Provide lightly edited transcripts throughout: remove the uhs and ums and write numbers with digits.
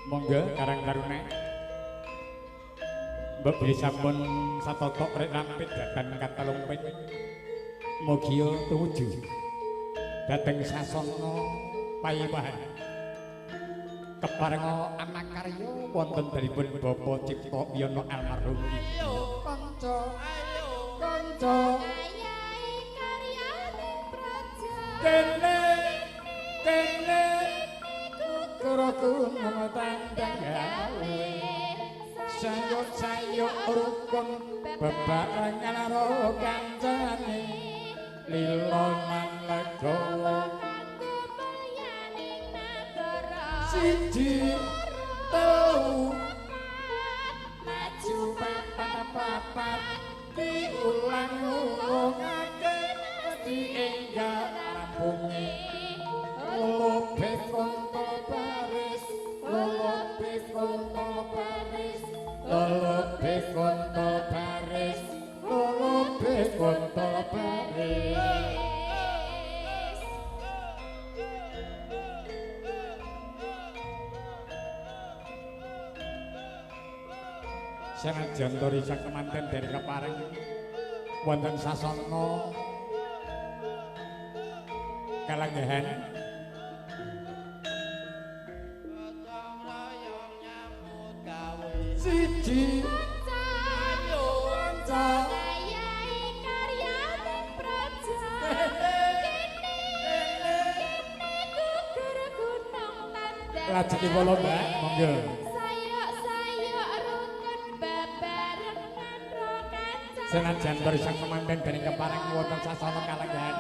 Monggo Karang Taruna. Mbok bilih sampun satotok rek rampit dhateng katelung pit. Mugia tumuju dhateng sasana payewahan. Keparenga anakarya wonten dalipun Bapak Cipta Wiyono almarhum. Ayo kanca, ayo kanca. Kene kene kura gunung tandang gawe. Sayuk-sayuk rukun bebarengan karo kancane. Lila lan legawa siji telu maju papat papat diulang-ulangake wedi enggal rampunge. Lolo konto baris, lolo konto baris, lolo konto baris, lolo konto baris. Senajan tori sang kemanten dari kepareng wonten sasana kalanggahan. Siji kanca lajeng kula Mbak, monggo. Senajan tori sang kemanten dari kepareng wonten sasana kalanggahan.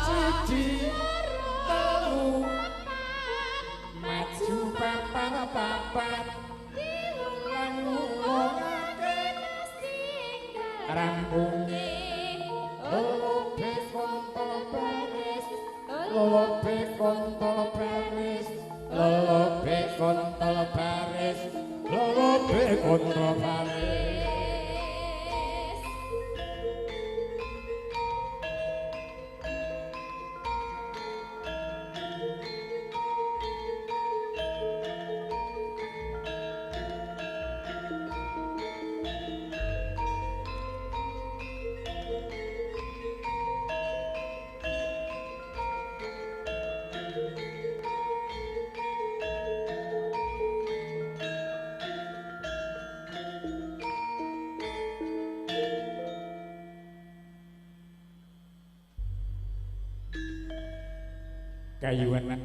Siji telu maju papat papat diulang-ulangake rampunge. Lolo konto baris, lolo konto baris, lolo konto baris, lolo konto baris. Kayuan.